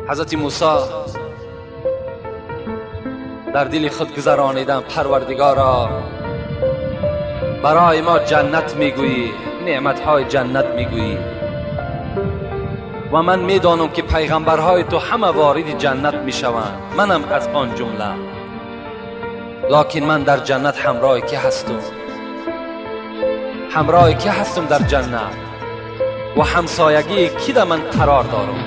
حضرت موسی در دل خود گذرانیدن پروردگارا برای ما جنت میگویی، نعمتهای جنت میگویی و من میدانم که پیغمبرهای تو همه وارد جنت میشوند، منم از آن جمله، لکن من در جنت همراه کی هستم؟ همراه کی هستم در جنت و همسایگی کی در من قرار دارم؟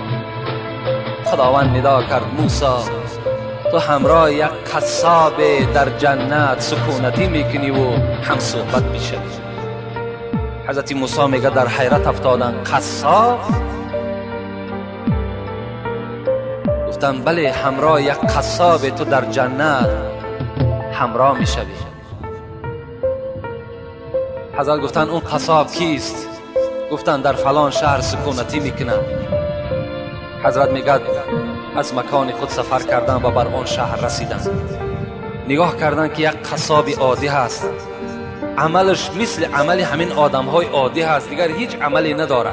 خداوند ندا کرد موسی تو همراه یک قصاب در جنت سکونتی میکنی و هم صحبت میشوی. حضرت موسی میگه در حیرت افتادن، قصاب؟ گفتن بله، همراه یک قصاب تو در جنت همراه میشوی. حضرت گفتن اون قصاب کیست؟ گفتن در فلان شهر سکونتی میکنن. حضرت میگه از مکان خود سفر کردن و بر آن شهر رسیدن. نگاه کردن که یک قصاب عادی هست، عملش مثل عمل همین آدم های عادی هست، دیگر هیچ عملی نداره.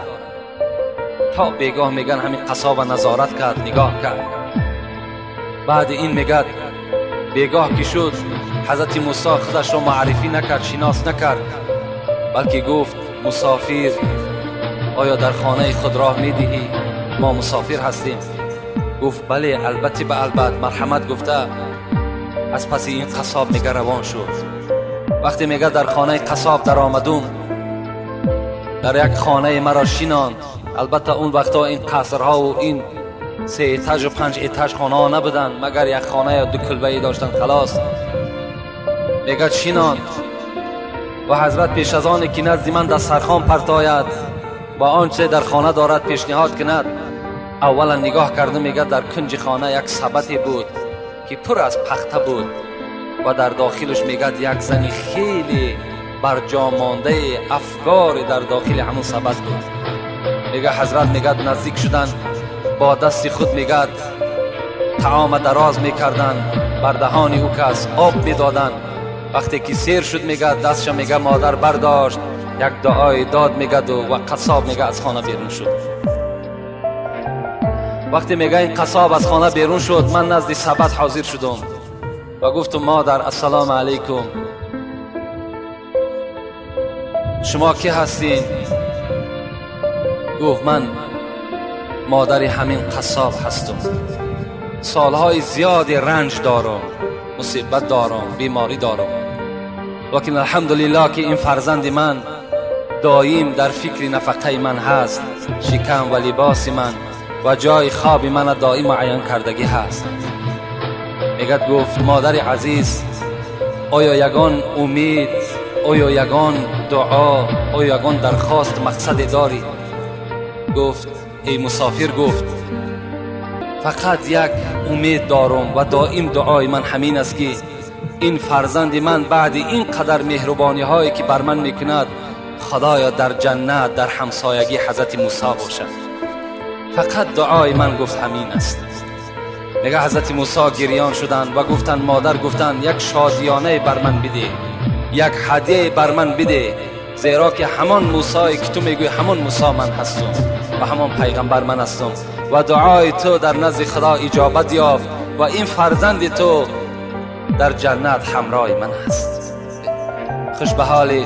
تا بیگاه میگن همین قصاب نظارت کرد، نگاه کرد. بعد این میگه بیگاه که شد حضرت موسی خودش رو معرفی نکرد، شناس نکرد، بلکه گفت مسافر آیا در خانه خود راه میدهی؟ ما مسافر هستیم. گفت بله، البته به البته، مرحمت گفته. از پس این قصاب میگه روان شد. وقتی میگه در خانه قصاب در آمدم، در یک خانه مرا شیناند. البته اون وقتا این قصرها و این 3 اتاج و 5 اتاج خانه ها نبودن، مگر یک خانه یا 2 کلبه داشتن خلاص. میگه شیناند و حضرت پیش از آن که نزد من دسترخوان پرتاید و آنچه در خانه دارد پیشنهاد کند، اولا نگاه کرده میگه در کنج خانه یک سبدی بود که پر از پخته بود و در داخلش میگه یک زنی خیلی برجا مانده افکار در داخل همون سبد بود. میگه حضرت میگه نزدیک شدن، با دست خود میگه طعام دراز میکردن، بر دهان او کس آب میدادن. وقتی که سیر شد میگه دستش میگه مادر برداشت، یک دعای داد میگه و قصاب میگه از خانه بیرون شد. وقتی میگه این قصاب از خانه بیرون شد، من نزد سبد حاضر شدم و گفتم مادر السلام علیکم، شما کی هستین؟ گفت من مادر همین قصاب هستم، سالهای زیادی رنج دارم، مصیبت دارم، بیماری دارم، لکن الحمدلله که این فرزند من دایم در فکر نفقه من هست، شکم و لباس من و جای خواب من دائم معین کردگی هست. میگه گفت مادر عزیز آیا یگان امید، آیا یگان دعا، آیا یگان درخواست مقصد داری؟ گفت ای مسافر، گفت فقط یک امید دارم و دائم دعای من همین است که این فرزند من بعد این قدر مهربانی هایی که بر من میکند، خدایا در جنت در همسایگی حضرت موسی باشد. فقط دعای من گفت همین است. میگه حضرت موسی گریان شدند و گفتند مادر، گفتند یک شادیانه بر من بده، یک هدیه بر من بده، زیرا که همان موسی که تو میگوی همان موسی من هستم و همان پیغمبر من هستم و دعای تو در نزد خدا اجابت یافت و این فرزند تو در جنت همراه من هست. خوش به حال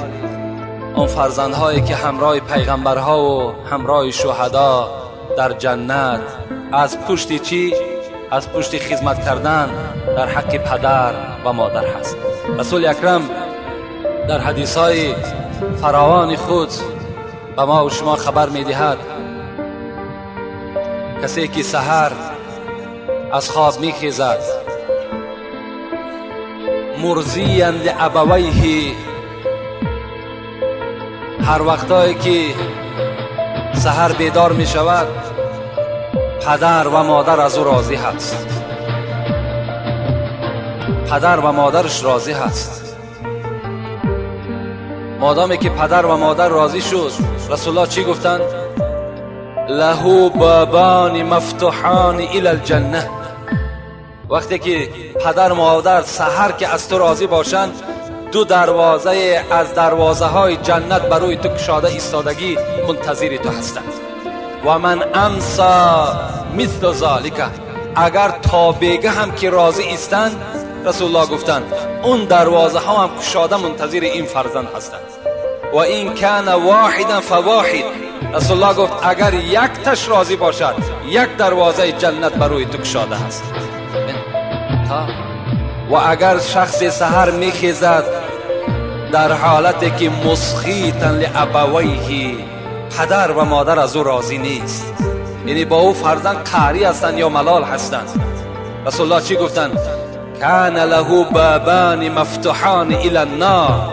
آن فرزندهایی که همراه پیغمبرها و همراه شهدا در جنت، از پشت چی؟ از پشت خدمت کردن در حق پدر و مادر هست. رسول اکرم در حدیث‌های فراوان خود به ما و شما خبر می‌دهد کسی که سحر از خواب میخیزد، مرضیا لابویه، هر وقتایی که سحر بیدار می شود پدر و مادر از او راضی هست، پدر و مادرش راضی هست. مادامی که پدر و مادر راضی شد، رسول الله چی گفتند؟ له بابان مفتوحان الی الجنه. وقتی که پدر و مادر سحر که از تو راضی باشند، دو دروازه از دروازه های جنت بروی تو کشاده ایستادگی منتظر تو هستند. و من امسا مثل ذالک، اگر تا بیگه هم که راضی ایستند، رسول الله گفتند اون دروازه ها هم کشاده منتظر این فرزند هستند. و این کان واحدا فواحد، رسول الله گفت اگر یک تش راضی باشد یک دروازه جنت بروی تو کشاده هست. و اگر شخص سحر میخیزد در حالتی که مسخیتا لابویه، پدر و مادر از او راضی نیست، یعنی با او فرزند قهری هستند یا ملال هستند، رسول الله چی گفتند؟ کان له بابان مفتوحان الی النار،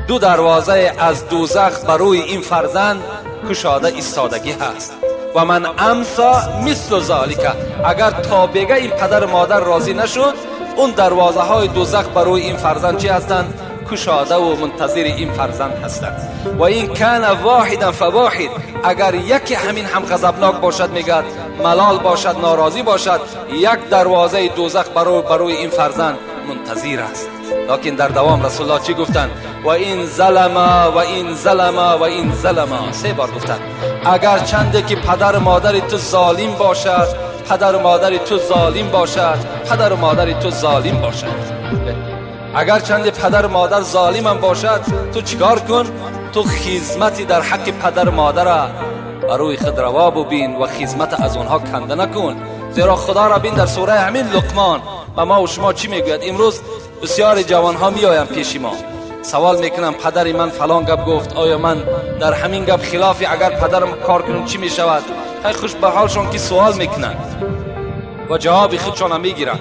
دو دروازه از دوزخ بروی این فرزند کشاده ایستادگی هست. و من امسا مثل ذالک، اگر تا بگه این پدر مادر راضی نشد، اون دروازه های دوزخ بروی این فرزند چی هستند؟ کشاده و منتظر این فرزند هستند. و این کان واحدا فواحد، اگر یکی همین هم غضبناک باشد، میگد ملال باشد، ناراضی باشد، یک دروازه دوزخ بروی این فرزند منتظر است. لکن در دوام رسول الله چی گفتند؟ و این ظلما و این ظلما و این ظلما، سه بار گفتند. اگر چنده که پدر مادر تو ظالم باشد، پدر مادر تو ظالم باشد، پدر مادر تو ظالم باشد، اگر چند پدر مادر ظالم هم باشد، تو چیکار کن؟ تو خدمتی در حق پدر مادر بروی خود روا ببین و خدمت از اونها کنده نکن. زیرا خدا را بین در سوره همین لقمان و ما و شما چی میگوید؟ امروز بسیار جوان ها میآیند پیش ما، سوال میکنم پدر من فلان گپ گفت، آیا من در همین گپ خلافی اگر پدرم کار کنم چی میشود؟ خیلی خوش به حالشون که سوال میکنن و جواب خودشون میگیرن.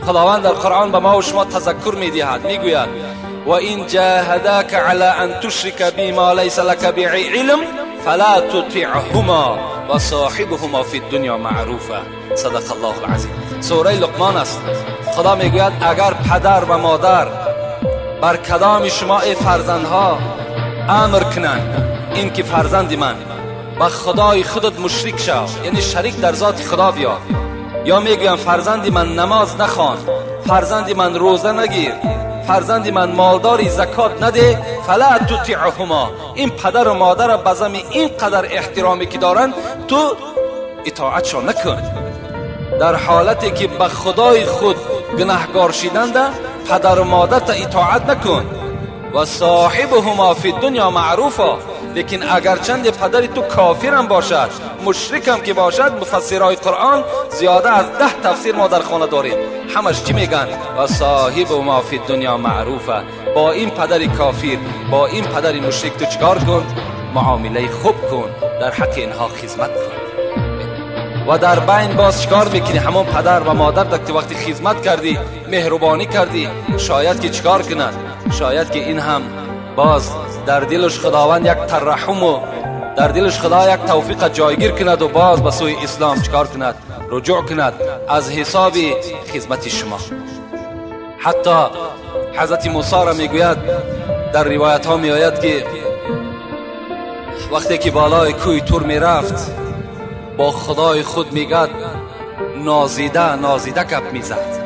خداوند در قرآن به ما و شما تذکر میدهد، میگوید و این جاهداک علی ان تشرک بما لیس لک به علم فلا تطعهما و صاحبهما فی الدنیا معروفا. صدق الله العظیم. سوره لقمان است. خدا میگوید اگر پدر و مادر بر کدام شما ای فرزندها امر کنند این که فرزند من با خدای خودت مشرک شو، یعنی شریک در ذات خدا بیار، یا میگویم فرزند من نماز نخوان، فرزند من روزه نگیر، فرزند من مالداری زکات نده، فلا تطیعهما، این پدر و مادر به زمین اینقدر احترامی که دارن تو اطاعتشان نکن. در حالتی که به خدای خود گناهگار شدند پدر و مادر تا اطاعت نکن. و صاحبهما فی الدنیا معروفا، لیکن اگر چند پدر تو کافرم باشد، مشرکم که باشد، مفسرهای قرآن زیاده از 10 تفسیر ما در خانه داریم، همش چی میگن؟ و صاحبهما فی الدنیا معروفا، با این پدر کافر، با این پدر مشرک تو چیکار کن؟ معامله خوب کن، در حق اینها خدمت کن. و در بین باز چیکار میکنی؟ همون پدر و مادر که وقتی خدمت کردی، مهربانی کردی، شاید که چیکار کند؟ شاید که این هم باز در دلش خداوند یک ترحم و در دلش خدا یک توفیق جایگیر کند و باز به سوی اسلام چیکار کند؟ رجوع کند از حساب خدمت شما. حتی حضرت موسی را میگوید در روایت ها میآید که وقتی که بالای کوه تور میرفت با خدای خود میگد نازیده نازیده گپ میزد،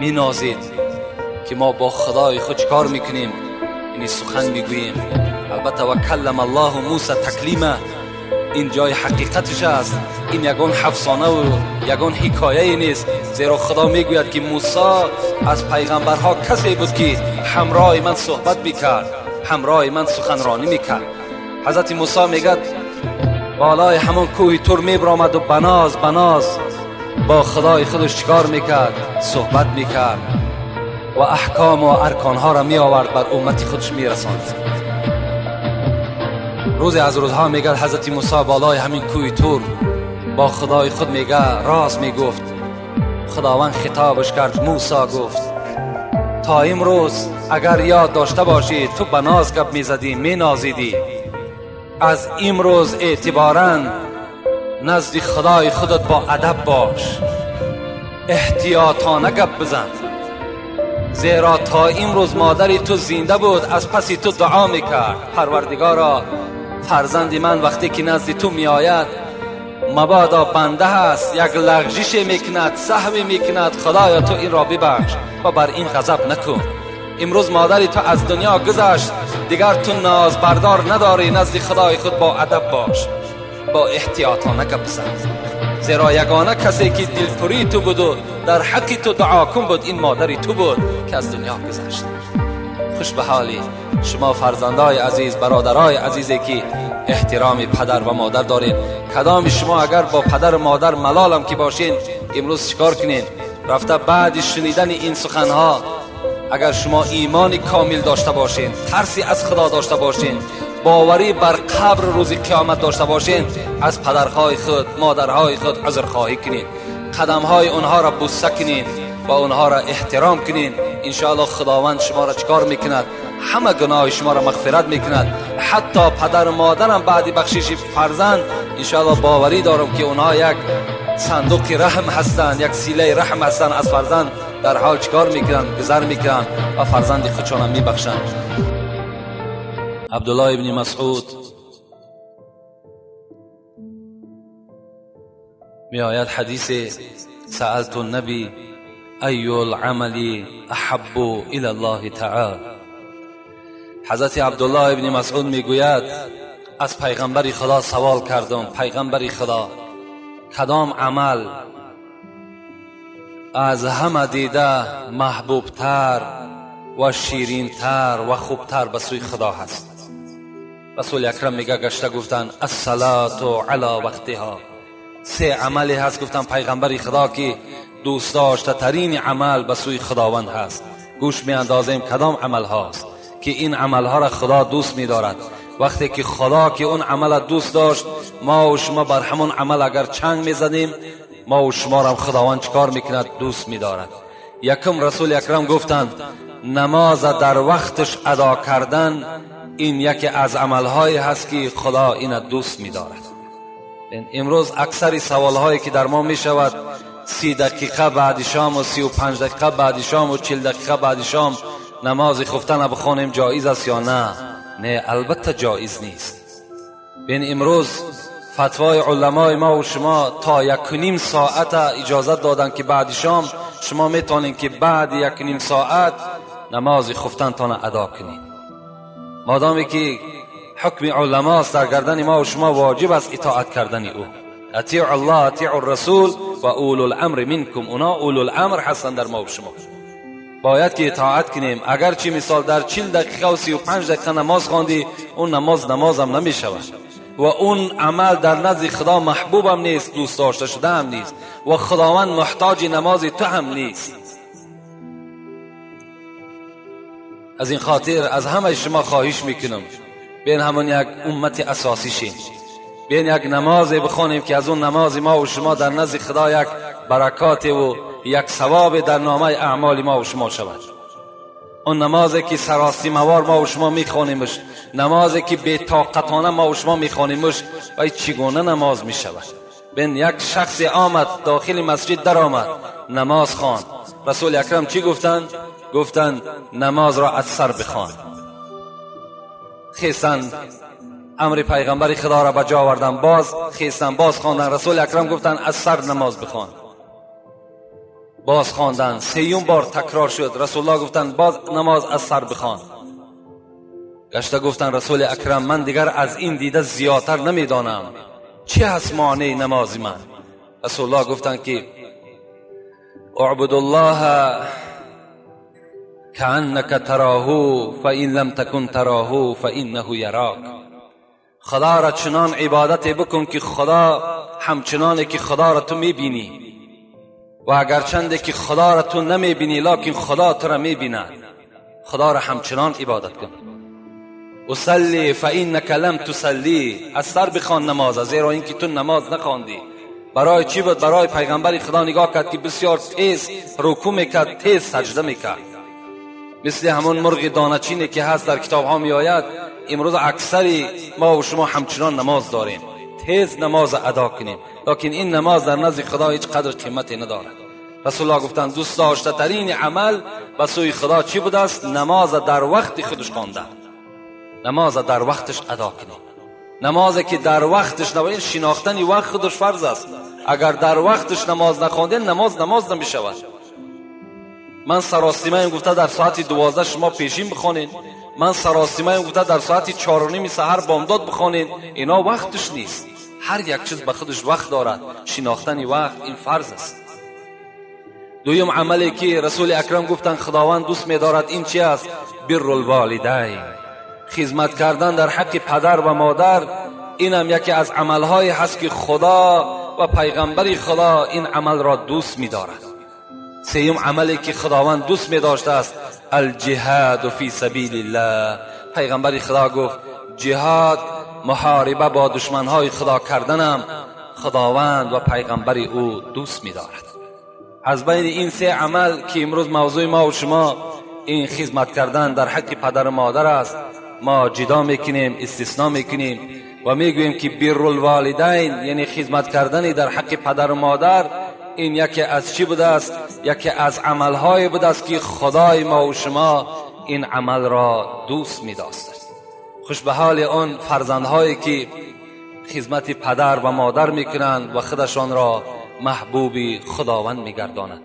مینازید که ما با خدای خود چیکار میکنیم؟ یعنی سخن میگوییم. البته و کلم الله موسی تکلیما، این جای حقیقتش است، این یگان افسانه و یگان حکایه نیست، زیرا خدا میگوید که موسی از پیغمبرها کسی بود که همراه من صحبت میکرد، همراه من سخنرانی میکرد. حضرت موسی میگد بالای همون کوه تور میبرآمد و بناز بناز با خدای خودش چیکار میکرد؟ صحبت میکرد و احکام و ارکانها را می آورد بر امت خودش می رساند. روزی از روزها میگه حضرت موسی بالای همین کوه تور با خدای خود میگه راز میگفت. خداوند خطابش کرد، موسی گفت تا امروز اگر یاد داشته باشی تو به ناز گپ میزدی، مینازیدی، از امروز اعتباراً نزد خدای خودت با ادب باش، احتیاطانه گپ بزن، زیرا تا امروز مادری تو زنده بود از پسی تو دعا میکرد، پروردگارا فرزند من وقتی که نزد تو میآید مبادا بنده هست یک لغزش میکند، سهوی میکند، خدایا تو این را ببخش و بر این غضب نکن. امروز مادری تو از دنیا گذشت، دیگر تو ناز بردار نداری، نزد خدای خود با ادب باش، با احتیاطانه گپ بزن، زیرا یگانه کسی که دلپری تو بود و در حق تو دعا کن بود این مادری تو بود که از دنیا گذشت. خوش به حالی شما فرزندای عزیز، برادرای عزیزی که احترام پدر و مادر دارین. کدام شما اگر با پدر و مادر ملالم که باشین، امروز چیکار کنین؟ رفته بعد شنیدن این سخنها اگر شما ایمان کامل داشته باشین، ترسی از خدا داشته باشین، باوری بر قبر روز قیامت داشته باشین، از پدرهای خود، مادرهای خود عذرخواهی کنین، قدمهای اونها را بوسه کنین و اونها را احترام کنین. انشاءالله خداوند شما را چکار میکند؟ همه گناه شما را مغفرت میکند. حتی پدر و مادرم بعد بخشش فرزند انشاءالله باوری دارم که اونها یک صندوق رحم هستند، یک سیله رحم هستند، از فرزند در حال چکار میکنن؟ گذر میکنن و فرزند خودشان میبخشند. عبدالله ابن مسعود می آید حدیث سألت النبی ای العمل احب الى الله تعالی. حضرت عبدالله ابن مسعود میگوید از پیغمبر خدا سوال کردم، پیغمبر خدا کدام عمل از همه دیده محبوبتر و شیرینتر و خوبتر به سوی خدا هست؟ رسول اکرم میگه گشته گفتن الصلاة علی وقتها. سه عملی هست گفتن پیغمبر خدا که دوست داشته ترین عمل به سوی خداوند هست. گوش می اندازیم کدام عمل هاست که این عمل ها را خدا دوست می دارد. وقتی که خدا که اون عمل دوست داشت، ما و شما بر همون عمل اگر چنگ می زدیم، ما و شما را خداوند چکار میکند؟ دوست می دارد. یکم رسول اکرم گفتند نماز در وقتش ادا کردن این یکی از عملهایی هست که خدا این دوست می دارد. امروز اکثر سوالهایی که در ما می شود 30 دقیقه بعد شام و 35 دقیقه بعد شام و 40 دقیقه بعد شام نماز خفتن بخوانیم جایز است یا نه؟ نه، البته جایز نیست. بین امروز فتوای علمای ما و شما تا 1.5 ساعت اجازت دادن که بعد شام شما میتونین که بعد 1.5 ساعت نماز خفتن تان ادا کنین. مادامی که حکم علماست در گردن ما و شما واجب است اطاعت کردن او. اطیع الله، اطیع الرسول و اولو الامر منکم. اونا اولو الامر هستند در ما و شما، باید که اطاعت کنیم. اگرچه مثال در 40 دقیقه و 35 دقیقه نماز خواندی، اون نماز نمازم نمی شود و اون عمل در نزد خدا محبوبم نیست، دوست داشته شده هم نیست و خداوند محتاج نماز تو هم نیست. از این خاطر از همه شما خواهش میکنم بین همون یک امت اساسی شیم، بین یک نماز بخونیم که از اون نماز ما و شما در نزد خدا یک برکات و یک ثواب در نامه اعمال ما و شما شود. اون نمازی که سراستی موار ما و شما میخوانیمش، نمازی که بی طاقتانه ما و شما میخوانیمش، و چگونه نماز میشود؟ بین یک شخص آمد داخل مسجد در آمد نماز خواند. رسول اکرم چی گفتند؟ گفتند نماز را از سر بخوان. خیستن امر پیغمبر خدا را به جا آوردن، باز خیستن باز خواندن. رسول اکرم گفتند از سر نماز بخوان. باز خواندن، سیوم بار تکرار شد. رسول الله گفتند باز نماز از سر بخوان. گشته گفتند رسول اکرم من دیگر از این دیده زیادتر نمیدانم چه هست معنی نماز من. رسول الله گفتند که اعبد الله کأنک تراه فإن لم تکن تراه فإنه یراک. خدا را چنان عبادت بکن که خدا همچنانه که خدا را تو میبینی، و اگرچنده که خدا را تو نمیبینی لکن خدا تو را میبیند، خدا را همچنان عبادت کن. اصلی فإنک لم تصلی، از سر بخوان نماز، زیرا اینکه تو نماز نخواندی. برای چی بود؟ برای پیغمبر خدا نگاه کرد که بسیار تیز رکوع میکرد، تیز سجده میکرد، مثل همون مرغ دانه‌چینی که هست در کتاب ها میآید. امروز اکثری ما و شما همچنان نماز داریم، تیز نماز ادا کنیم، لکن این نماز در نزد خدا هیچ قدر قیمتی ندارد. رسول الله گفتند دوست داشته ترین عمل به سوی خدا چی بوده است؟ نماز در وقت خودش خواندن، نماز در وقتش ادا کنیم. نمازی که در وقتش نباید، شناختن وقت خودش فرض است. اگر در وقتش نماز نخواندین، نماز نماز نمی شود. من سراسیمه گفته در ساعت 12 شما پیشین بخوانید، من سراسیمه گفته در ساعت 4:30 سحر بامداد بخوانید. اینا وقتش نیست. هر یک چیز به خودش وقت دارد. شناختن وقت این فرض است. دویم عملی که رسول اکرم گفتند خداوند دوست می‌دارد این چی است؟ بر الوالدین، خدمت کردن در حق پدر و مادر. اینم یکی از عملهای هست که خدا و پیغمبر خدا این عمل را دوست می‌دارد. سیوم عملی که خداوند دوست می‌داشته است الجهاد فی سبیل الله. پیغمبر خدا گفت جهاد، محاربه با دشمنهای خدا کردنم خداوند و پیغمبر او دوست می‌دارد. از بین این سه عمل که امروز موضوع ما و شما این خدمت کردن در حق پدر و مادر است، ما جدا میکنیم، استثناء میکنیم و میگوییم که بر الوالدین یعنی خدمت کردن در حق پدر و مادر، این یکی از چی بوده است؟ یکی از عملهای بوده است که خدای ما و شما این عمل را دوست می‌داشت. خوش به حال آن فرزندهایی که خدمت پدر و مادر میکنند و خودشان را محبوب خداوند میگردانند.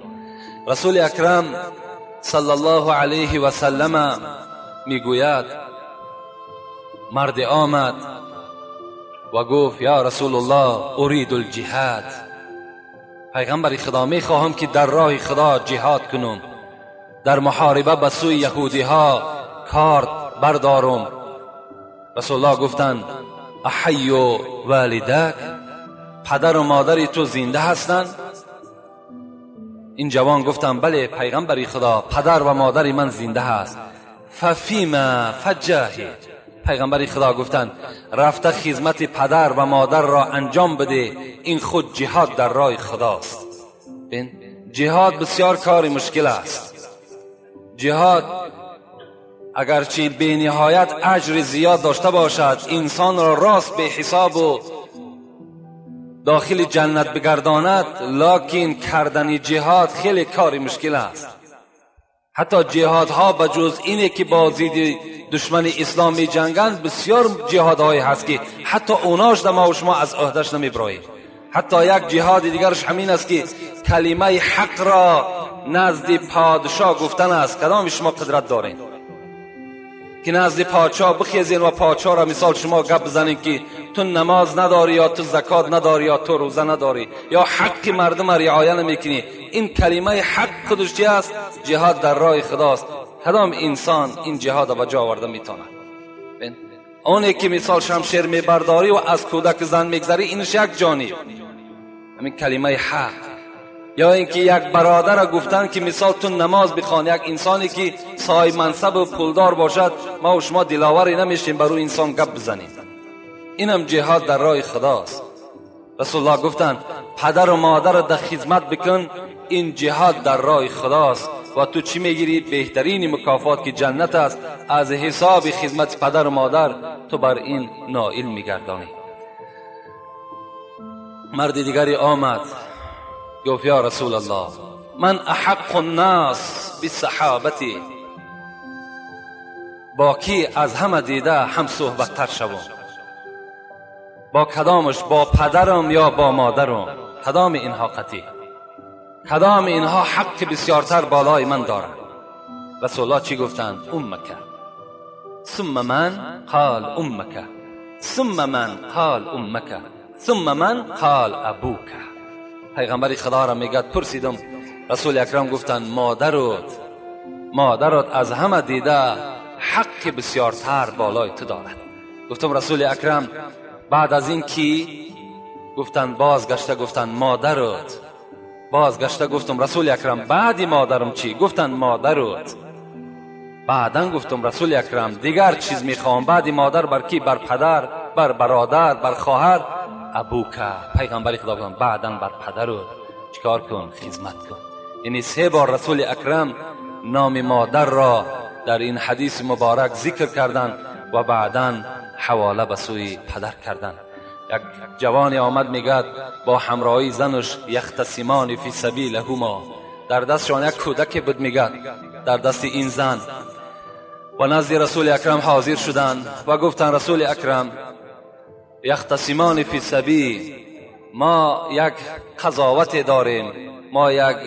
رسول اکرم صلی الله علیه و سلم میگوید مرد آمد و گفت یا رسول الله ارید الجهاد، پیغمبر خدا میخواهم که در راه خدا جهاد کنم، در محاربه به سوی یهودی ها کارد بردارم. رسول الله گفتند احی والدک، پدر و مادر تو زنده هستند؟ این جوان گفتم بله پیغمبر خدا، پدر و مادر من زنده هست. ففیما فجاهد، پیغمبر خدا گفتند رفته خدمت پدر و مادر را انجام بده، این خود جهاد در راه خداست. ببین جهاد بسیار کار مشکل است. جهاد اگرچه به نهایت اجر زیاد داشته باشد، انسان را راست به حساب و داخل جنت بگرداند، لکن کردن جهاد خیلی کار مشکل است. حتی جهادها به جز اینه که با ضد دشمن اسلام می جنگند، بسیار جهادهایی هست که حتی اوناش در ما و شما از عهدهش نمیبراییم. حتی یک جهاد دیگرش همین است که کلمه حق را نزد پادشاه گفتن است. کدام شما قدرت دارین که نزد پادشاه بخیزین و پادشاه را مثال شما گپ بزنین که تو نماز نداری یا تو زکات نداری یا تو روزه نداری یا حق مردم را رعایت نمیکنی؟ این کلمه حق خودش چی است؟ جهاد در راه خداست. کدام انسان این جهاد را به جا آورده میتونه؟ اونی که مثال شمشیر میبرداری و از کودک زن میگذری، اینش یک جانب همین کلمه حق. یا اینکه یک برادر را گفتن که مثال تو نماز بخوان، یک انسانی که صاحب منصب و پولدار باشد، ما و شما دلاوری نمیشیم بر او انسان گپ بزنیم. اینم جهاد در راه خداست. رسول الله گفتند پدر و مادر را در خدمت بکن، این جهاد در راه خداست و تو چی میگیری؟ بهترین مکافات که جنت است. از حساب خدمت پدر و مادر تو بر این نائل میگردانی. مرد دیگری آمد گفت یا رسول الله من احق الناس بصحابتی، با کی از همه دیده هم صحبت تر شوم؟ با کدامش؟ با پدرم یا با مادرم؟ کدام اینها قطعی؟ کدام اینها حق بسیارتر بالای من دارند؟ رسول الله چی گفتند؟ امک ثم من قال امک ثم من قال امک ثم من قال ابوک. پیغمبر خدا را میگد پرسیدم، رسول اکرم گفتند مادرت از همه دیده حق بسیارتر بالای تو دارد. گفتم رسول اکرم بعد از این کی؟ گفتند بازگشته گفتند مادرت. بازگشته گفتم رسول اکرم بعد مادرم چی؟ گفتند مادرت. بعدا گفتم رسول اکرم دیگر چیز میخوام بعد مادر بر کی؟ بر پدر، بر برادر، بر خواهر. ابوکا. پیغمبر خدا گفتند بعدا بر پدرت چیکار کن؟ خدمت کن. یعنی 3 بار رسول اکرم نام مادر را در این حدیث مبارک ذکر کردند و بعدا حواله به سوی پدر کردند. یک جوانی آمد میگد با همراهی زنش یختصمان فی سبیلهما، در دستشان یک کودک بود میگد در دست این زن، و نزد رسول اکرم حاضر شدند و گفتند رسول اکرم یختصمان فی سبیل، ما یک قضاوت داریم، ما یک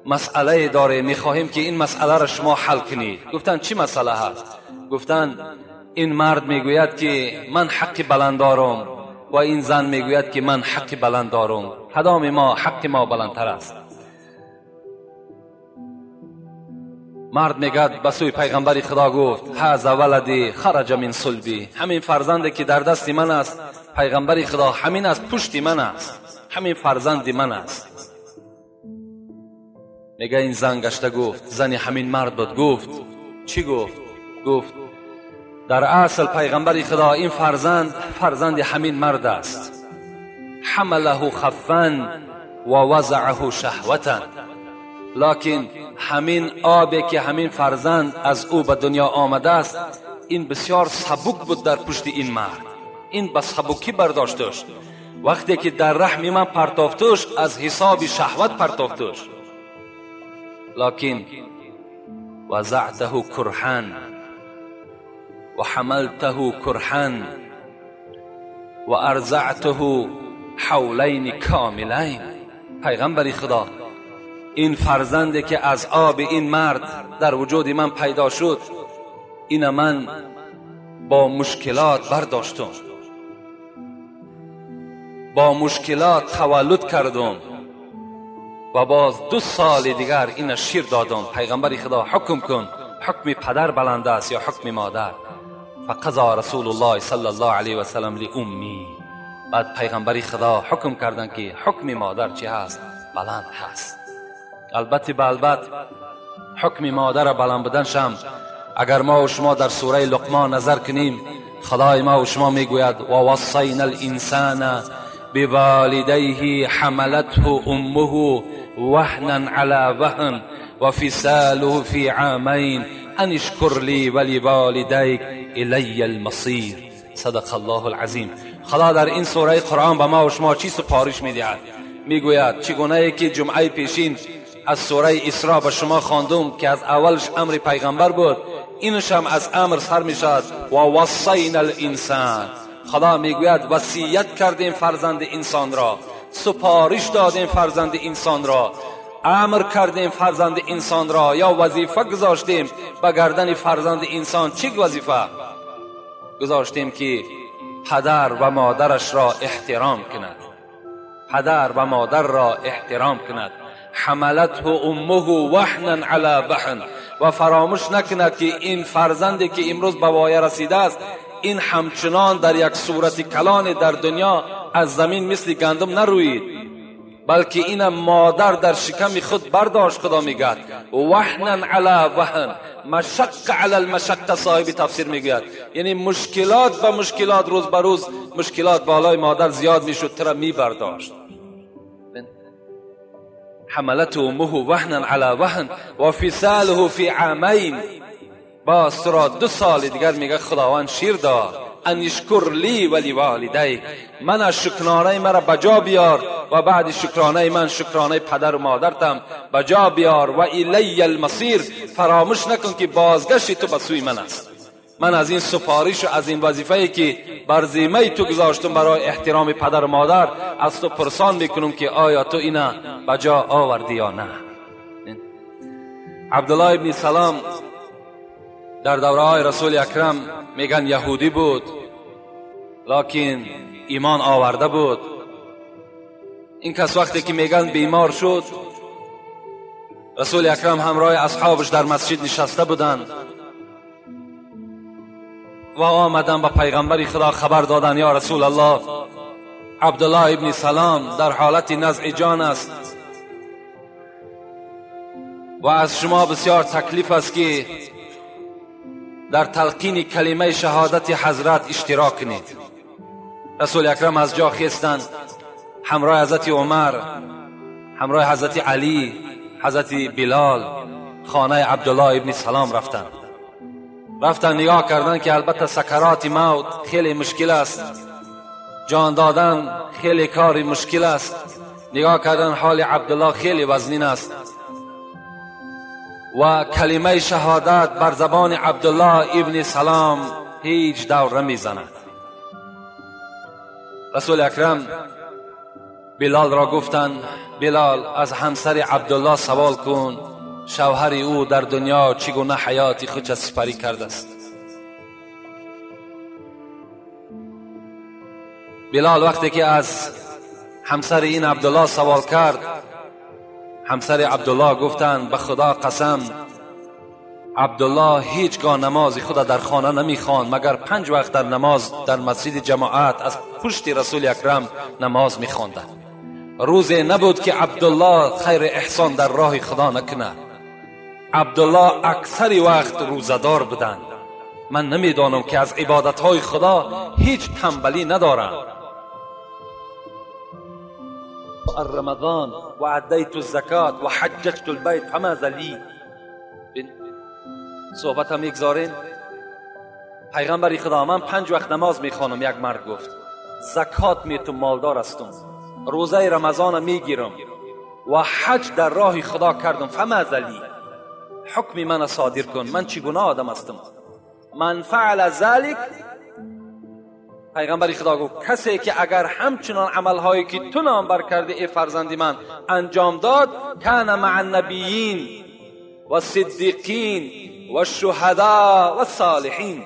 مسئله داره، میخواهیم که این مسئله را شما حل کنید. گفتن چی مسئله هست؟ گفتن این مرد میگوید که من حق بلند دارم و این زن میگوید که من حق بلند دارم، کدام ما حق ما بلندتر است؟ مرد میگد به سوی پیغمبر خدا گفت هذا ولدی خرج من صلبی، همین فرزندی که در دست من است پیغمبر خدا، همین از پشت من است، همین فرزند من است. میگه این زن گشته گفت، زن همین مرد بود، گفت چی گفت؟ گفت در اصل پیغمبر خدا این فرزند فرزند همین مرد است. حمله خفا و وضعه شهوتا، لکن همین آبی که همین فرزند از او به دنیا آمده است این بسیار سبک بود در پشت این مرد، این به سبکی برداشتش. وقتی که در رحم من پرتافتش از حساب شهوت پرتافتش، لکن وضعته کرها و حملته کرها و ارضعته حولین کاملین. پیغمبر خدا این فرزندی که از آب این مرد در وجود من پیدا شد، این من با مشکلات برداشتم، با مشکلات تولد کردم و باز 2 سال دیگر این شیر دادم. پیغمبر خدا حکم کن، حکم پدر بلند است یا حکم مادر؟ فقضا رسول الله صلی الله علیه و سلم لأمی. بعد پیغمبر خدا حکم کردن که حکم مادر چی هست؟ بلند هست. البته به حکم مادر بلند بودن شم، اگر ما و شما در سوره لقمان نظر کنیم، خدای ما و شما میگوید و وصینا الانسان بوالدیه حملته امه وهنا علی وهن و فصاله فی عامین ان اشکر لی ولوالدیک الی المصیر. صدق الله العظیم. خدا در این سوره قرآن به ما و شما چی سپارش میدهد؟ میگوید چگونه که جمعه پیشین از سوره اسراء به شما خواندم که از اولش امر پیغمبر بود، اینش هم از امر سر میشد. و وصینا الانسان، خدا میگوید وصیت کردیم فرزند انسان را، سپارش دادیم فرزند انسان را، امر کردیم فرزند انسان را، یا وظیفه گذاشتیم به گردن فرزند انسان. چی وظیفه گذاشتیم؟ که پدر و مادرش را احترام کند، پدر و مادر را احترام کند. حملته امه وهنا علی وهن، و فراموش نکند که این فرزندی که امروز به وایه رسیده است، این همچنان در یک صورت کلان در دنیا از زمین مثل گندم نروید، بلکه این مادر در شکم خود برداشت. خدا میگه وهنا علی وهن، مشق علی المشق، صاحب تفسیر میگوید یعنی مشکلات به مشکلات، روز به روز مشکلات بالای مادر زیاد میشد، ترا میبرداشت. حملته امه وهنا علی وهن و فصاله فی عامین، باز تو را 2 سال دیگر میگه خداوند شیر داد. ان اشکر لی ولی والدیک، من از شکرانه مرا بجا بیار و بعد شکرانه من شکرانه پدر و مادرتم بجا بیار. و الی المصیر، فراموش نکن که بازگشت تو به سوی من است. من از این سپارش و از این وظیفه‌ای که بر ذمه تو گذاشتم برای احترام پدر و مادر، از تو پرسان میکنم که آیا تو اینا بجا آوردی یا نه. عبدالله ابن سلام در دوره های رسول اکرم میگن یهودی بود، لکن ایمان آورده بود. این کس وقتی که میگن بیمار شد، رسول اکرم همراه اصحابش در مسجد نشسته بودند و آمدن به پیغمبر خدا خبر دادن یا رسول الله، عبدالله ابن سلام در حالت نزع جان است و از شما بسیار تکلیف است که در تلقین کلمه شهادت حضرت اشتراک کنید. رسول اکرم از جا خیستند، همراه حضرت عمر، همراه حضرت علی، حضرت بلال خانه عبدالله ابن سلام رفتند. رفتن نگاه کردن که البته سکرات موت خیلی مشکل است، جان دادن خیلی کاری مشکل است. نگاه کردن حال عبدالله خیلی وزنین است و کلمه شهادت بر زبان عبدالله ابن سلام هیچ دور نمیزند. رسول اکرم بلال را گفتند بلال از همسر عبدالله سوال کن شوهر او در دنیا چگونه حیات خود سپری کرده است. بلال وقتی که از همسر این عبدالله سوال کرد، همسر عبدالله گفتند به خدا قسم عبدالله هیچگاه نماز خود در خانه نمیخواند مگر 5 وقت در نماز در مسجد جماعت از پشت رسول اکرم نماز میخواندند. روزی نبود که عبدالله خیر احسان در راه خدا نکند. عبدالله اکثر وقت روزدار بودند. من نمیدانم که از عبادتهای خدا هیچ تنبلی ندارم. رمضان و ادیت الزکات و حججت البیت فماذا لی. صحبت هم میگذارین. پیغمبر خدا من 5 وقت نماز میخوانم. یک مرد گفت زکات میتم، مالدار هستم، روزه رمضان میگیرم و حج در راه خدا کردم، فماذا لی، حکم من صادر کن، من چگونه آدم هستم؟ من فعل ذلک، پیغمبر خدا گفت کسی که اگر همچنان عملهایی که تو نام بر کرده ای فرزند من انجام داد، کان مع النبیین و الصدیقین و الشهداء و الصالحین.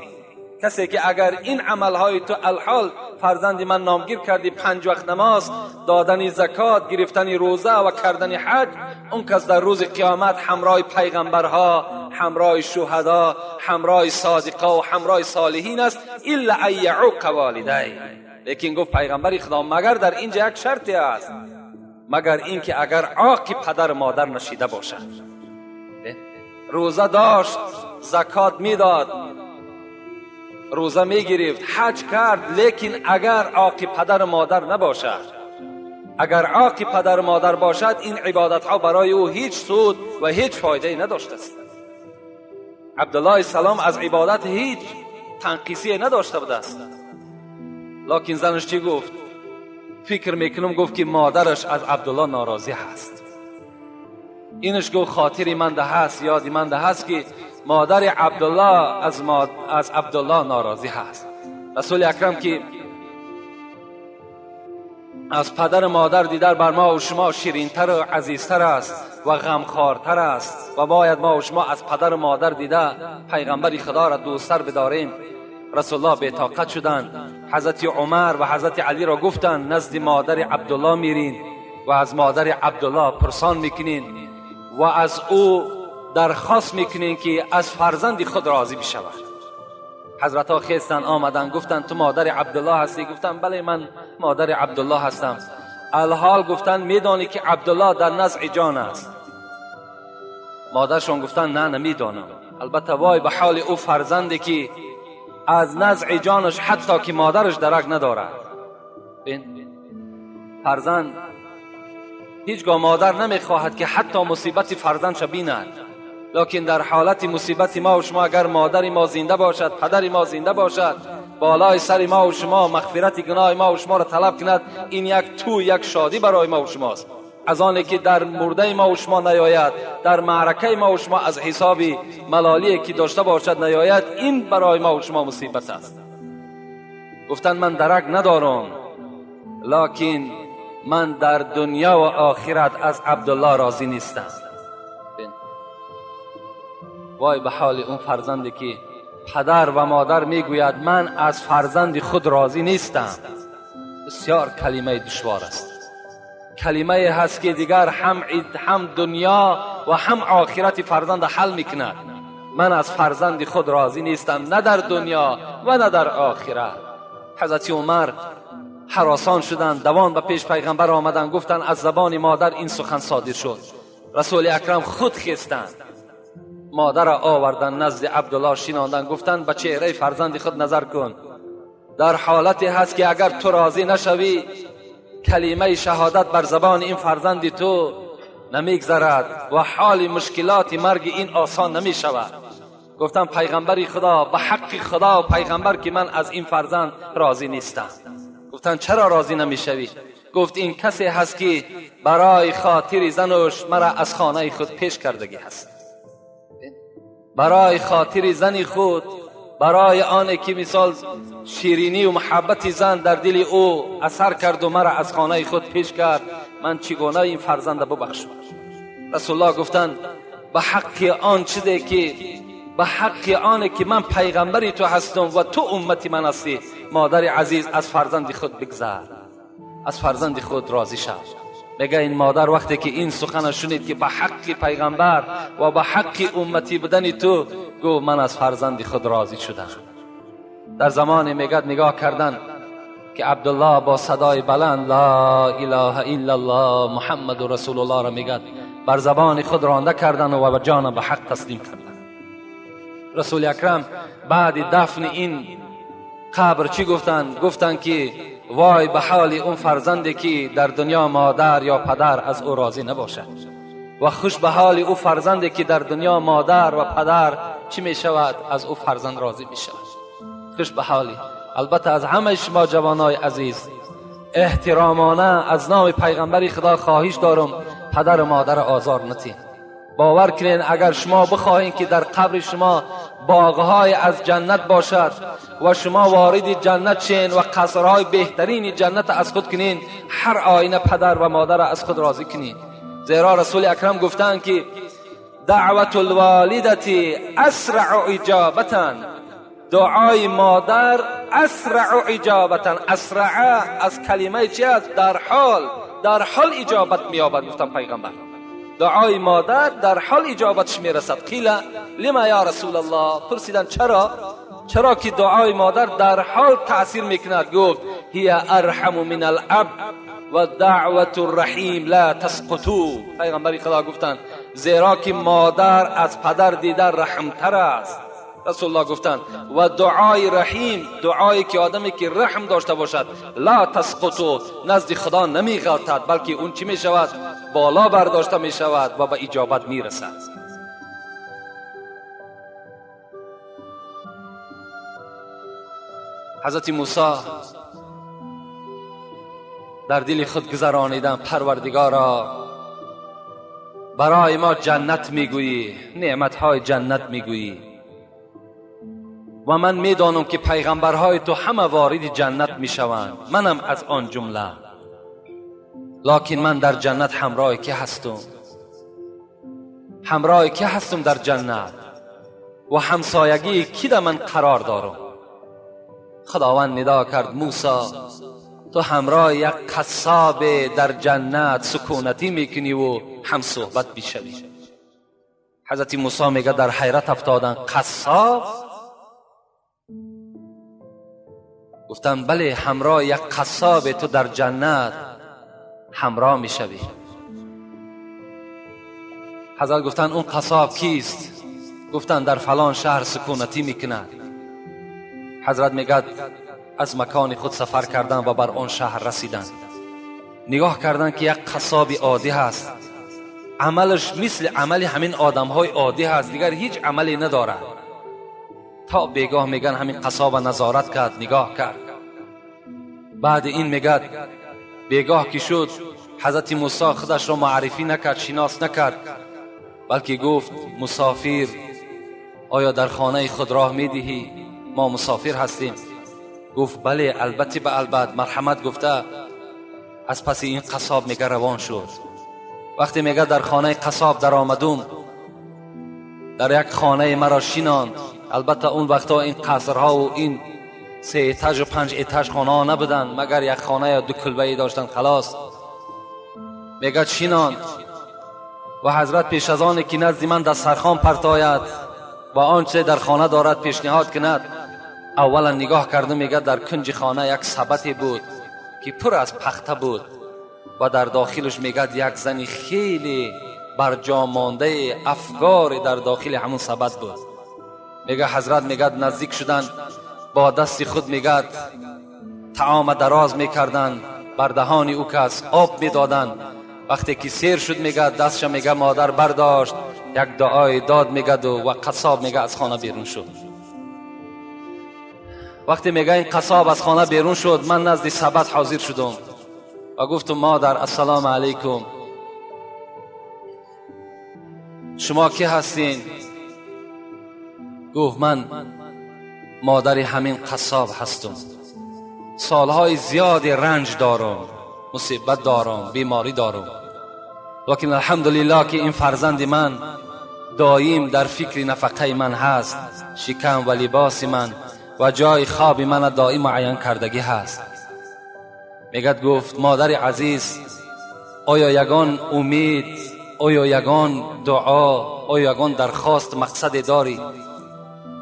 کسی که اگر این عملهای تو الحال فرزند من نامگیر کردی، 5 وقت نماز، دادن زکات، گرفتن روزه و کردن حج، اون کس در روز قیامت همراه پیغمبرها، همراه شهدا، همراه صادقا و همراه صالحین است، الا ان یعوق والدی. لیکن گفت پیغمبر خدا مگر در اینجا یک شرطی است، مگر اینکه اگر عاق پدر مادر نشیده باشد. روزه داشت، زکات میداد، روزه میگرفت، حج کرد، لیکن اگر عاق پدر مادر نباشد، اگر عاق پدر مادر باشد، این عبادت ها برای او هیچ سود و هیچ فایده نداشته است. عبدالله السلام از عبادت هیچ تنقیصی نداشته بوده است. لکن زنش چی گفت؟ فکر میکنم گفت که مادرش از عبدالله ناراضی هست. اینش گفت خاطری من ده هست، یادی من ده هست که مادر عبدالله از عبدالله ناراضی هست. رسول اکرم که از پدر مادر دیدار بر ما و شما شیرینتر و عزیزتر است و غمخوارتر است و باید ما و شما از پدر مادر دیده پیغمبر خدا را دوستتر بداریم. رسول الله بی‌طاقت شدند. حضرت عمر و حضرت علی را گفتند نزد مادر عبدالله میرین و از مادر عبدالله پرسان میکنین و از او درخواست میکنین که از فرزند خود راضی بشود. حضرت ها خیستن آمدن، گفتن تو مادر عبدالله هستی؟ گفتن بله من مادر عبدالله هستم. الحال گفتن میدانی که عبدالله در نزع جان است؟ مادرشون گفتن نه نمیدانم. البته وای به حال او فرزندی که از نزع جانش حتی که مادرش درک ندارد. فرزند هیچگاه مادر نمیخواهد که حتی مصیبت فرزندش بیند، لکن در حالت مصیبت ما و شما اگر مادر ما زنده باشد، پدر ما زنده باشد، بالای سر ما و شما مغفرت گناه ما و شما را طلب کند، این یک تو یک شادی برای ما و شماست. از آنی که در مرده ما و شما نیاید، در معرکه ما و شما از حساب ملالی که داشته باشد نیاید، این برای ما و شما مصیبت است. گفتن من درک ندارم، لکن من در دنیا و آخرت از عبدالله راضی نیستم. وای به حال اون فرزندی که پدر و مادر میگوید من از فرزند خود راضی نیستم. بسیار کلمه دشوار است، کلمه هست که دیگر هم دنیا و هم آخرت فرزند حل میکند. من از فرزند خود راضی نیستم، نه در دنیا و نه در آخرت. حضرت عمر هراسان شدند، دوان به پیش پیغمبر آمدند، گفتند از زبان مادر این سخن صادر شد. رسول اکرم خود خستند، مادر را آوردن نزد عبدالله شیناندن، گفتند به چهره فرزند خود نظر کن، در حالتی هست که اگر تو راضی نشوی کلمه شهادت بر زبان این فرزند تو نمیگذرد و حال مشکلات مرگ این آسان نمی شود. گفتم پیغمبر خدا، به حق خدا و پیغمبر که من از این فرزند راضی نیستم. گفتن چرا راضی نمیشوی؟ گفت این کسی هست که برای خاطر زنش مرا از خانه خود پیش کردگی هست، برای خاطر زن خود، برای آن که مثال شیرینی و محبت زن در دل او اثر کرد و مرا از خانه خود پیش کرد، من چگونه این فرزند ببخشم؟ رسول الله گفتند به حق آن چیزی که به حق آنه که من پیغمبری تو هستم و تو امتی من هستی، مادر عزیز از فرزند خود بگذر، از فرزند خود راضی شو. میگه این مادر وقتی که این سخن شنید که به حق پیغمبر و به حق امتی بودن تو، گفت من از فرزند خود راضی شدم. در زمان میگه نگاه کردن که عبدالله با صدای بلند لا اله الا الله محمد رسول الله را میگه، بر زبان خود رانده کردن و به جان به حق تسلیم کردن. رسول اکرم بعد دفن این قبر چی گفتن؟ گفتن که وای به حال اون فرزندی که در دنیا مادر یا پدر از او راضی نباشد، و خوش به حال او فرزندی که در دنیا مادر و پدر چی می شود؟ از او فرزند راضی می شود. خوش به حالی. البته از همه شما جوانای عزیز احترامانه از نام پیغمبر خدا خواهش دارم پدر و مادر آزار نتین. باور کنین اگر شما بخواهین که در قبر شما باغهای از جنت باشد و شما وارد جنت شین و قصرهای بهترین جنت از خود کنین، هر آینه پدر و مادر از خود راضی کنین. زیرا رسول اکرم گفتند که دعوت الوالدة اسرع اجابتا، دعای مادر اسرع اجابتا، اسرع از کلمه چی است؟ در حال اجابت می‌یابد. گفتم پیغمبر دعای مادر در حال اجابتش میرسد. قیل لما یا رسول الله، پرسیدن چرا؟ چرا که دعای مادر در حال تأثیر میکند؟ گفت هی ارحم من الاب و دعوت الرحیم لا تسقطو. پیغمبر خدا گفتند زیرا که مادر از پدر دیده رحمتر است. رسول الله گفتند و دعای رحیم، دعایی که آدمی که رحم داشته باشد، لا تسقطو، نزد خدا نمیغلطد، بلکه اون چی میشود؟ بالا برداشته میشود و به اجابت میرسد. حضرت موسی در دل خود گذرانیدن پروردگارا برای ما جنت میگویی، نعمتهای جنت میگویی و من میدانم که پیغمبرهای تو همه وارد جنت میشوند، منم از آن جمله، لکن من در جنت همراه که هستم؟ همراه که هستم در جنت و همسایگی کی در من قرار دارم؟ خداوند ندا کرد موسی تو همراه یک قصاب در جنت سکونتی میکنی و هم صحبت میشوی. حضرت موسی میگه در حیرت افتادن، قصاب؟ گفتم بله، همراه یک قصاب تو در جنت همراه میشوی. حضرت گفتن اون قصاب کیست؟ گفتن در فلان شهر سکونتی میکند. حضرت میگه از مکان خود سفر کردن و بر آن شهر رسیدن. نگاه کردن که یک قصاب عادی هست، عملش مثل عمل همین آدم های عادی هست، دیگر هیچ عملی نداره. تا بیگاه میگن همین قصاب نظارت کرد، نگاه کرد. بعد این میگه بیگاه که شد حضرت موسی خودش را معرفی نکرد، شناس نکرد، بلکه گفت مسافر آیا در خانه خود راه میدهی؟ ما مسافر هستیم. گفت بله، البته به البته، مرحمت گفته. از پس این قصاب میگه روان شد. وقتی میگه در خانه قصاب در آمدم، در یک خانه مرا شیناند. البته اون وقتا این قصرها و این 3 اتاج و 5 اتاج خانه ها نبودن، مگر یک خانه یا 2 کلبه داشتن خلاص. میگه شیناند و حضرت پیش از آن که نزد من دسترخوان پرتاید و آنچه در خانه دارد پیشنهاد کند، اولا نگاه کرده میگه در کنج خانه یک سبتی بود که پر از پخته بود و در داخلش میگه یک زنی خیلی برجا مانده افکار در داخل همون سبد بود. میگه حضرت میگه نزدیک شدن، با دست خود میگه طعام دراز میکردن، بر دهان او کس آب میدادن. وقتی که سیر شد میگه دستش میگه مادر برداشت، یک دعای داد میگه و قصاب میگه از خانه بیرون شد. وقتی میگه این قصاب از خانه بیرون شد، من نزد سبد حاضر شدم و گفتم مادر السلام علیکم، شما کی هستین؟ گفت من مادر همین قصاب هستم، سالهای زیادی رنج دارم، مصیبت دارم، بیماری دارم، لیکن الحمدلله که این فرزند من دایم در فکر نفقه من هست، شکم و لباس من و جای خواب من دایم معین کردگی هست. میگد گفت مادر عزیز، آیا یگان امید، آیا یگان دعا، آیا یگان درخواست مقصد داری؟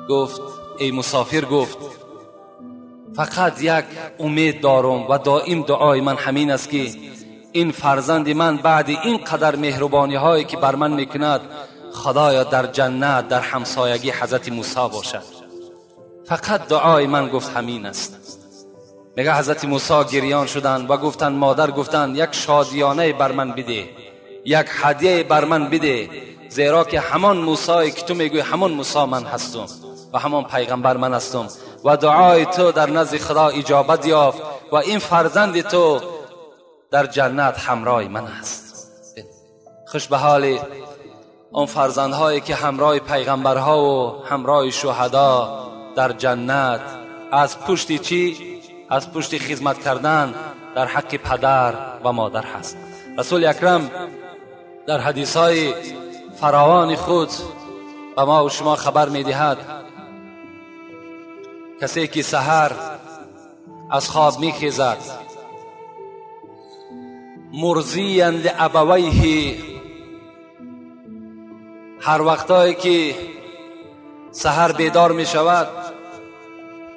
گفت ای مسافر، گفت فقط یک امید دارم و دائم دعای من همین است که این فرزند من بعد این قدر مهربانی هایی که بر من میکند، خدایا در جنت در همسایگی حضرت موسی باشد. فقط دعای من گفت همین است. میگه حضرت موسی گریان شدند و گفتند مادر، گفتند یک شادیانه بر من بده، یک هدیه بر من بده، زیرا که همان موسی که تو میگوی همان موسی من هستم و همان پیغمبر من هستم و دعای تو در نزد خدا اجابت یافت و این فرزند تو در جنت همراه من است. خوش به حال آن فرزندهایی که همراه پیغمبرها و همراه شهدا در جنت، از پشت چی؟ از پشت خدمت کردن در حق پدر و مادر هست. رسول اکرم در حدیث های فراوان خود به ما و شما خبر میدهد کسی که سحر از خواب میخیزد، مرضیا لابویه، هر وقتایی که سحر بیدار می شود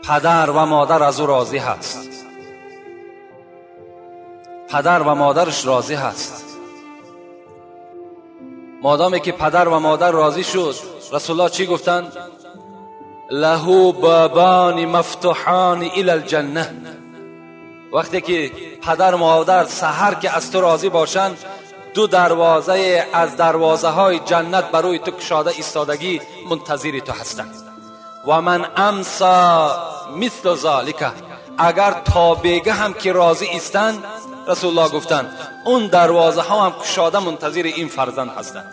پدر و مادر از او راضی هست، پدر و مادرش راضی هست. مادامی که پدر و مادر راضی شد، رسول الله چی گفتند؟ له بابان مفتوحان الی الجنه. وقتی که پدر و مادر سحر که از تو راضی باشند، دو دروازه از دروازه های جنت برای تو کشاده ایستادگی منتظر تو هستند. و من امسا مثل ذالک، اگر تا بیگه هم که راضی ایستند، رسول الله گفتند اون دروازه ها هم کشاده منتظر این فرزند هستند.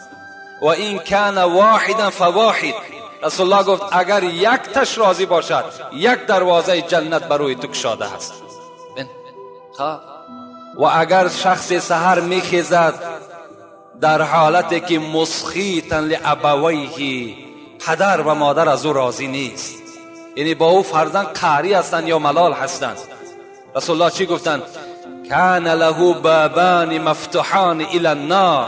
و این کان واحدا فواحد، رسول الله گفت اگر یک تش راضی باشد، یک دروازه جنت برای تو کشاده هست. و اگر شخص سحر میخیزد در حالتی که مسخیتا لابویه، پدر و مادر از او راضی نیست، یعنی با او فرزند قهری هستند یا ملال هستند، رسول الله چی گفتند؟ کان له بابان مفتوحان الی النار،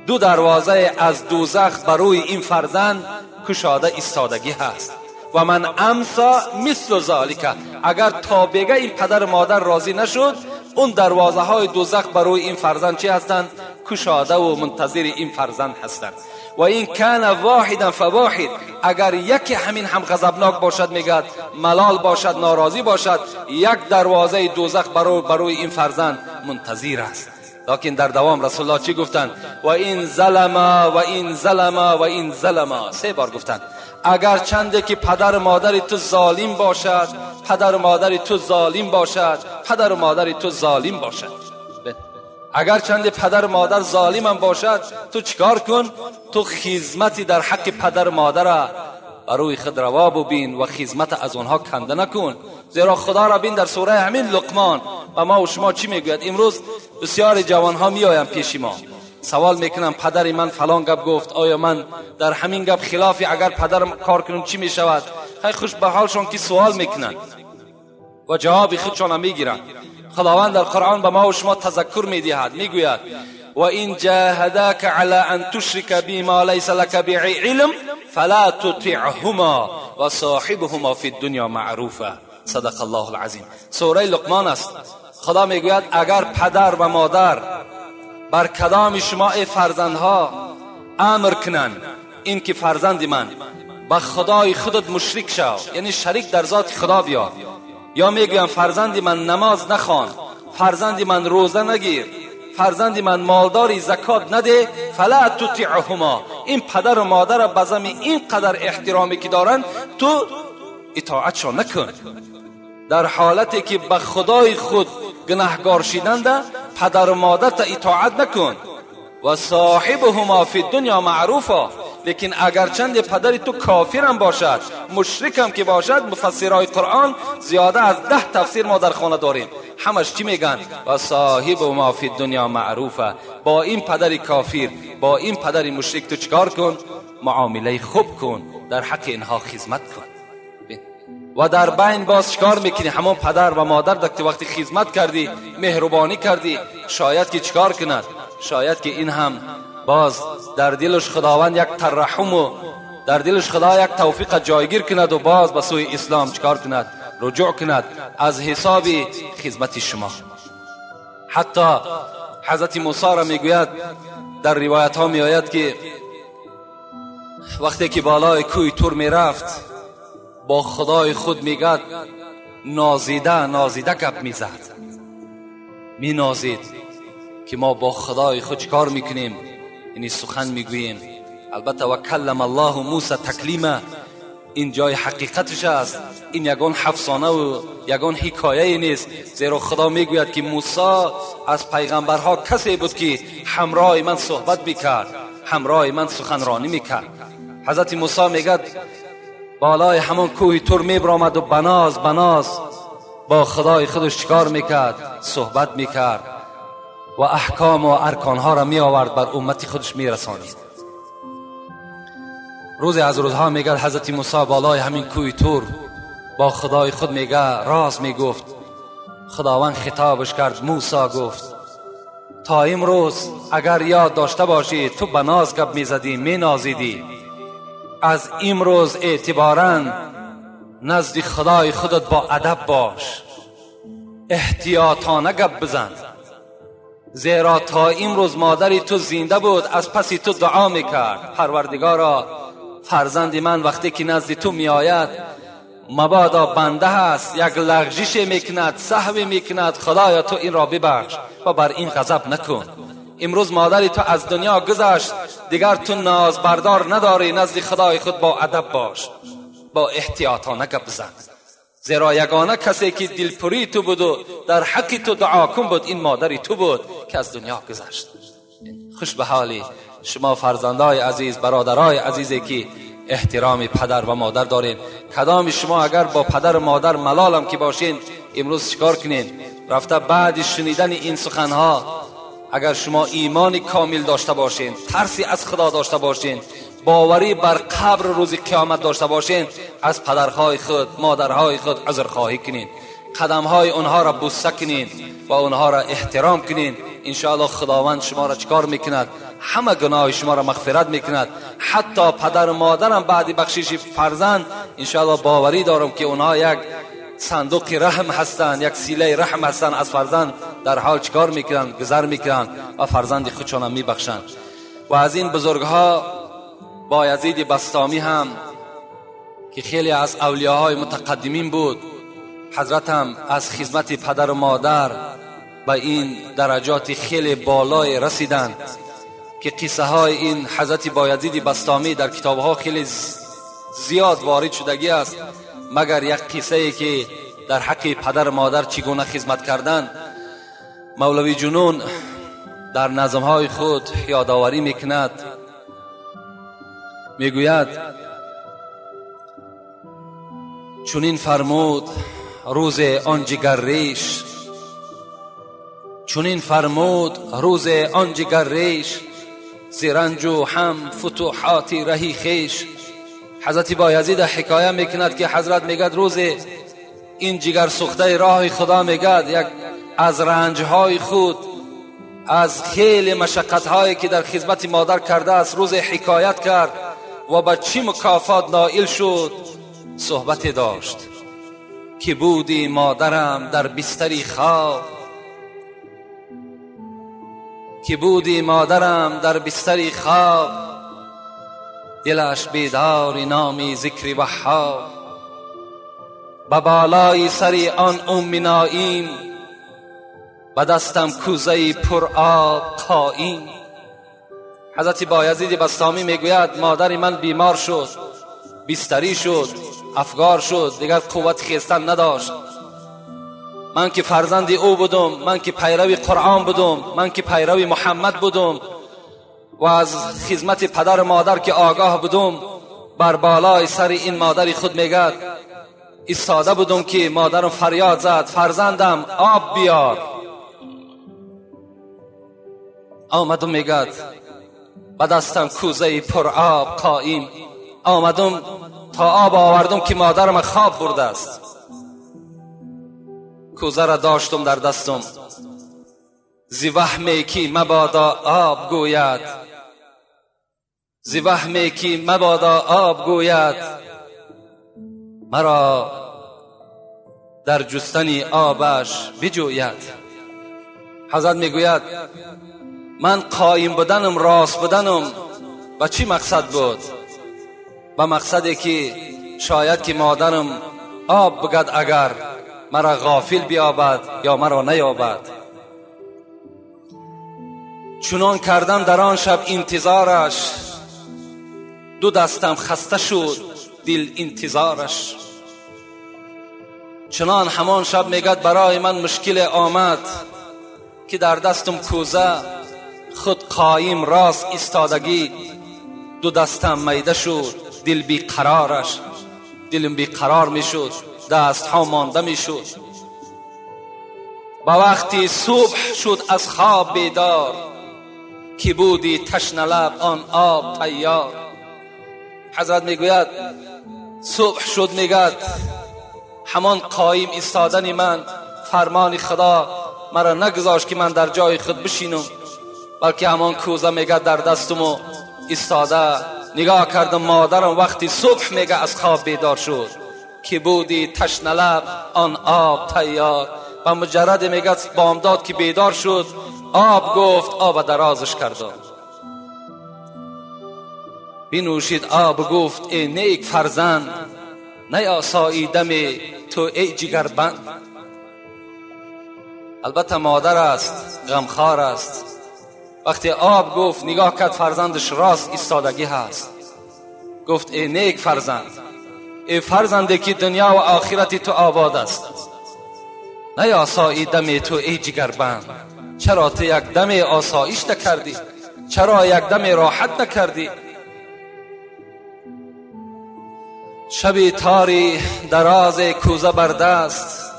دو دروازه از دوزخ بروی این فرزند کشاده ایستادگی هست. و من امسا مثل ذالک، اگر تا بگه این پدر مادر راضی نشد، اون دروازه های دوزخ بروی این فرزند چی هستند؟ کشاده و منتظر این فرزند هستند. و این کان واحدا فواحد، اگر یکی همین هم غضبناک باشد، میگد ملال باشد، ناراضی باشد، یک دروازه دوزخ بروی این فرزند منتظر است. لیکن در دوام رسول الله چی گفتند؟ و این ظلما و این ظلما و این ظلما، سه بار گفتند. اگر چنده که پدر مادر تو ظالم باشد، پدر مادر تو ظالم باشد، پدر مادر تو ظالم باشد، اگر چند پدر مادر ظالم هم باشد، تو چیکار کن؟ تو خدمتی در حق پدر مادر بروی خود روا ببین و خدمت از آنها کنده نکن. زیرا خدا را بین در سوره همین لقمان و ما و شما چی میگوید؟ امروز بسیار جوانها میآیند پیش ما، سوال میکنم پدر من فلان گپ گفت، آیا من در همین گپ خلافی اگر پدرم کار کنم چی میشود؟ خیلی خوش به حالشان که سوال میکنن و جواب خودشان میگیرن. خداوند در قرآن به ما و شما تذکر میدهد، میگوید و این جاهداک علی ان تشرک بما لیس لک به علم فلا تطعهما و صاحبهما فی الدنیا معروفا. صدق الله العظیم. سوره لقمان است. خدا میگوید اگر پدر و مادر بر کدام شما ای فرزندها امر کنند این که فرزند من با خدای خودت مشرک شو، یعنی شریک در ذات خدا بیار، یا میگویم فرزند من نماز نخوان، فرزند من روزه نگیر، فرزند من مالداری زکات نده، فلا تطیعهما، این پدر و مادر به زمین اینقدر احترامی که دارن تو اطاعتشان نکن. در حالتی که به خدای خود گناهگار شدند پدر و مادر تا اطاعت نکن. و صاحبهما فی الدنیا معروفا، لیکن اگرچند پدر تو کافرم باشد، مشرکم که باشد، مفسرهای قرآن زیاده از 10 تفسیر ما در خانه داریم، همش چی میگن؟ و صاحب ما فی دنیا معروفه. با این پدر کافر، با این پدر مشرک تو چکار کن؟ معامله خوب کن، در حق اینها خدمت کن. و در بین باز چکار میکنی؟ همون پدر و مادر در وقتی خدمت کردی، مهربانی کردی، شاید که چکار کند؟ شاید که این هم باز در دلش خداوند یک ترحم و در دلش خدا یک توفیق جایگیر کند و باز به سوی اسلام چکار کند؟ رجوع کند از حساب خدمت شما. حتی حضرت موسی را میگوید، در روایت ها میآید که وقتی که بالای کوه تور میرفت با خدای خود میگد نازیده نازیده گپ میزد، مینازید که ما با خدای خود چکار میکنیم؟ یعنی سخن میگوییم. البته و کلم الله موسی تکلیما، این جای حقیقتش است، این یگان افسانه و یگان حکایه نیست، زیرا خدا میگوید که موسی از پیغمبرها کسی بود که همراه من صحبت میکرد، همراه من سخنرانی میکرد. حضرت موسی میگد بالای همون کوه تور میبرآمد و بناز بناز با خدای خودش چکار میکرد؟ صحبت میکرد و احکام و ارکانها را می آورد بر امت خودش می رسانید. روزی از روزها میگه حضرت موسی بالای همین کوه تور با خدای خود میگه راز میگفت. خداوند خطابش کرد، موسی گفت تا امروز اگر یاد داشته باشی تو به ناز گپ میزدی، مینازیدی، از امروز اعتباراً نزد خدای خودت با ادب باش، احتیاطانه گپ بزن، زیرا تا امروز مادری تو زنده بود، از پس تو دعا میکرد، پروردگارا فرزند من وقتی که نزد تو میآید مبادا بنده هست، یک لغزش میکند، سهو میکند، خدایا تو این را ببخش و بر این غضب نکن. امروز مادری تو از دنیا گذشت، دیگر تو ناز بردار نداری، نزد خدای خود با ادب باش، با احتیاطانه گپ بزن، زیرا یگانه کسی که دلپری تو بود و در حق تو دعا کن بود این مادری تو بود که از دنیا گذشت. خوش به حالی شما فرزندای عزیز، برادرای عزیزی که احترام پدر و مادر دارین. کدام شما اگر با پدر و مادر ملالم که باشین، امروز چیکار کنین؟ رفته بعد شنیدن این سخنها اگر شما ایمان کامل داشته باشین، ترسی از خدا داشته باشین، باوری بر قبر روز قیامت داشته باشین، از پدرهای خود، مادرهای خود عذرخواهی کنین، قدمهای اونها را بوسه کنین و اونها را احترام کنین. انشاءالله خداوند شما را چکار میکند؟ همه گناه شما را مغفرت میکند. حتی پدر و مادرم بعد بخشش فرزند انشاءالله باوری دارم که اونها یک صندوق رحم هستند، یک سیله رحم هستند، از فرزند در حال چکار میکنند؟ گذر میکنند و فرزند خودشان میبخشند. و از این بزرگها بایزید بسطامی هم که خیلی از اولیاهای متقدمین بود، حضرت هم از خدمت پدر و مادر به این درجات خیلی بالای رسیدند که قصه های این حضرت بایزید بسطامی در کتاب ها خیلی زیاد وارد شدگی است، مگر یک قصه ای که در حق پدر و مادر چگونه خدمت کردند مولوی جنون در نظم های خود یادآوری میکند. میگوید چنین فرمود روز آن جگر ریش، چنین فرمود روز آن جگر ریش، ز رنج و هم فتوحات رهی خویش. حضرت بایزید حکایه میکند که حضرت میگد روز این جگر سوخته راه خدا، میگد یک از رنجهای خود، از خیلی مشقتهایی که در خدمت مادر کرده است روز حکایت کرد و با چی مکافات نائل شد صحبت داشت که بودی مادرم در بستری خواب، که بودی مادرم در بستری خواب، دلش بیدار نامی ذکر وهاب، به بالای سر آن ام نایم، به دستم کوزه پر آب قایم. حضرت بایزید بسطامی میگوید مادر من بیمار شد، بستری شد، افگار شد، دیگر قوت خیستن نداشت. من که فرزند او بودم، من که پیرو قرآن بودم، من که پیرو محمد بودم و از خدمت پدر و مادر که آگاه بودم، بر بالای سر این مادر خود میگد ایستاده بودم که مادرم فریاد زد فرزندم آب بیار. آمدم میگد به دستم کوزه پر آب قایم، آمدم تا آب آوردم که مادرم خواب برده است. کوزه را داشتم در دستم، زی وهمی که مبادا آب گوید، زی وهمی که مبادا آب گوید، مرا در جستن آبش بجوید. حضرت میگوید من قایم بودنم، راست بودنم و چی مقصد بود؟ به مقصدی که شاید که مادرم آب بگد اگر مرا غافل بیابد یا مرا نیابد. چنان کردم در آن شب انتظارش، دو دستم خسته شد دل انتظارش. چنان همان شب میگد برای من مشکل آمد که در دستم کوزه، خود قایم راست ایستادگی، دو دستم میده شد دل بی قرارش، دلم بی قرار میشد، دست ها مانده میشد. با وقتی صبح شد از خواب بیدار، که بودی تشنه لب آن آب تیار. حضرت میگوید صبح شد، میگد همان قایم ایستادن من، فرمان خدا مرا نگذاشت که من در جای خود بشینم، بلکه همان کوزه میگد در دستم و ایستاده نگاه کردم مادرم وقتی صبح میگه از خواب بیدار شد، که بودی تشنه لب آن آب تیار. و مجرد میگه بامداد که بیدار شد آب گفت، آب درازش کردم، بنوشید آب گفت ای نیک فرزند، نیاسایی دم تو ای جگربند. البته مادر است، غمخوار است. وقتی آب گفت نگاه کرد فرزندش راست ایستادگی هست، گفت ای نیک فرزند، ای فرزنده که دنیا و آخرت تو آباد است، نیاسایی دم تو ای جگربند. چرا تو یک دم آسایش نکردی؟ چرا یک دم راحت نکردی؟ شبی تاری دراز کوزه بر دست،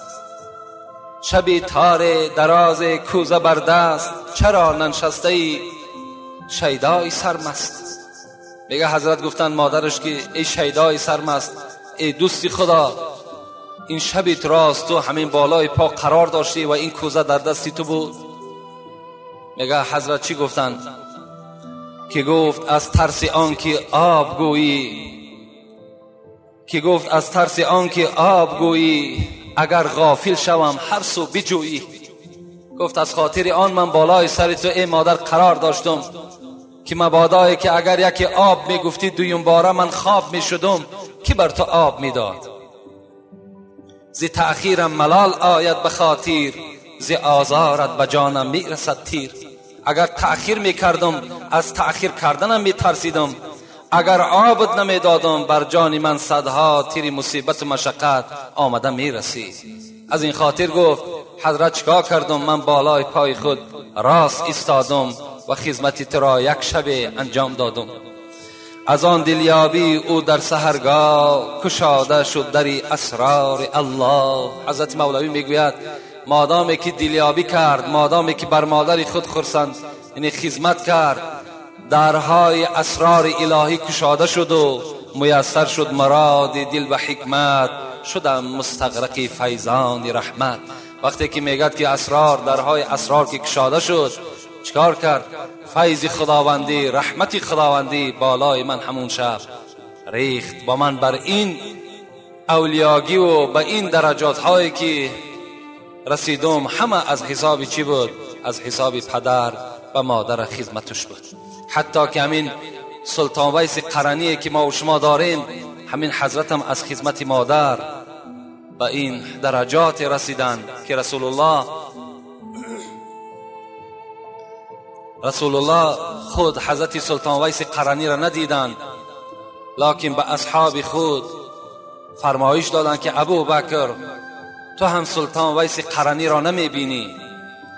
شبی تار دراز کوزه بر دست، چرا ننشسته ای شیدای سرمست؟ میگه حضرت گفتن مادرش که ای شیدای سرمست، ای دوستی خدا، این شبی راست تو همین بالای پا قرار داشتی و این کوزه در دستی تو بود. میگه حضرت چی گفتن؟ که گفت از ترس آن که آب گویی، که گفت از ترس آن که آب گویی، اگر غافل شوم هر سو بجویی. گفت از خاطر آن من بالای سر تو ای مادر قرار داشتم که مبادایی که اگر یکی آب میگفتی دویم باره من خواب میشدم که بر تو آب میداد. ز تأخیرم ملال آید به خاطر، ز آزارت به جانم میرسد تیر. اگر تأخیر میکردم از تأخیر کردنم میترسیدم، اگر آبت نمیدادم بر جان من صدها تیر مصیبت و مشقت آمده میرسید. از این خاطر گفت حضرت چیکار کردم؟ من بالای پای خود راست ایستادم و خدمت تو را یک شب انجام دادم. از آن دلیابی او در سحرگاه، کشاده شد دری اسرار الله. حضرت مولوی میگوید مادامی که دلیابی کرد، مادامی که بر مادر خود خرسند یعنی خدمت کرد، درهای اسرار الهی کشاده شد و میسر شد مراد دل و حکمت، شدم مستغرق فیضان رحمت. وقتی که میگد که اسرار، درهای اسرار که کشاده شد، چکار کرد؟ فیض خداوندی، رحمت خداوندی بالای من همون شب ریخت. با من بر این اولیاگی و به این درجات هایی که رسیدم همه از حساب چی بود؟ از حساب پدر و مادر خدمتش بود. حتی که همین سلطان ویس قرنی که ما و شما داریم، همین حضرتم از خدمت مادر به این درجات رسیدن که رسول الله خود حضرت سلطان ویس قرنی را ندیدند، لکن به اصحاب خود فرمایش دادند که ابو بکر تو هم سلطان ویس قرنی را نمی بینی،